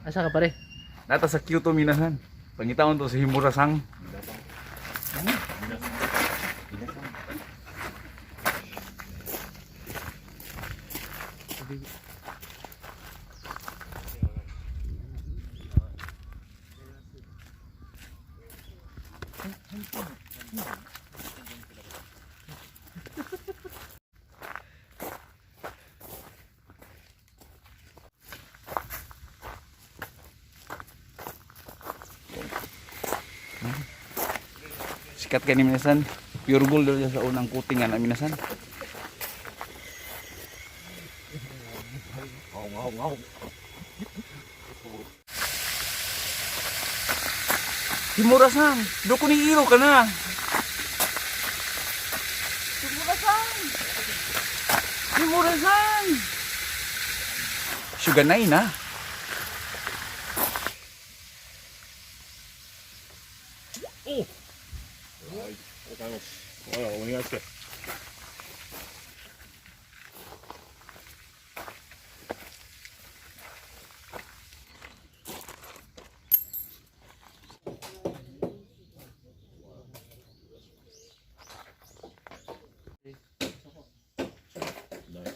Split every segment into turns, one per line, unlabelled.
Asa ka, pare?
Nata sa Kyoto, minasan. Pangitaon to si Himura-sang. Sikat ka ni minasan. Pure gold daw siya sa unang kuting nga na minasan. Himura-san, doko ni iro ka na. Himura-san! Himura-san! Suganay na.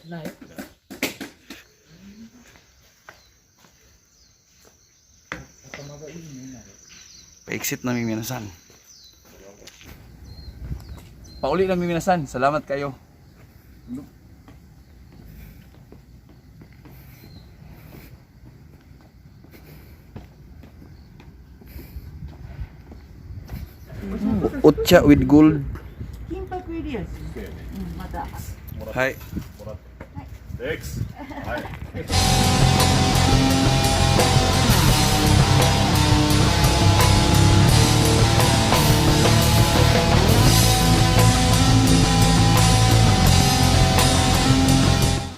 Nay.
Pa-exit na mi, minasan. Pauli na mi, minasan. Salamat kayo. Utcha with gold.
金箔入りやし。うん、また。
Hi.
X. はい。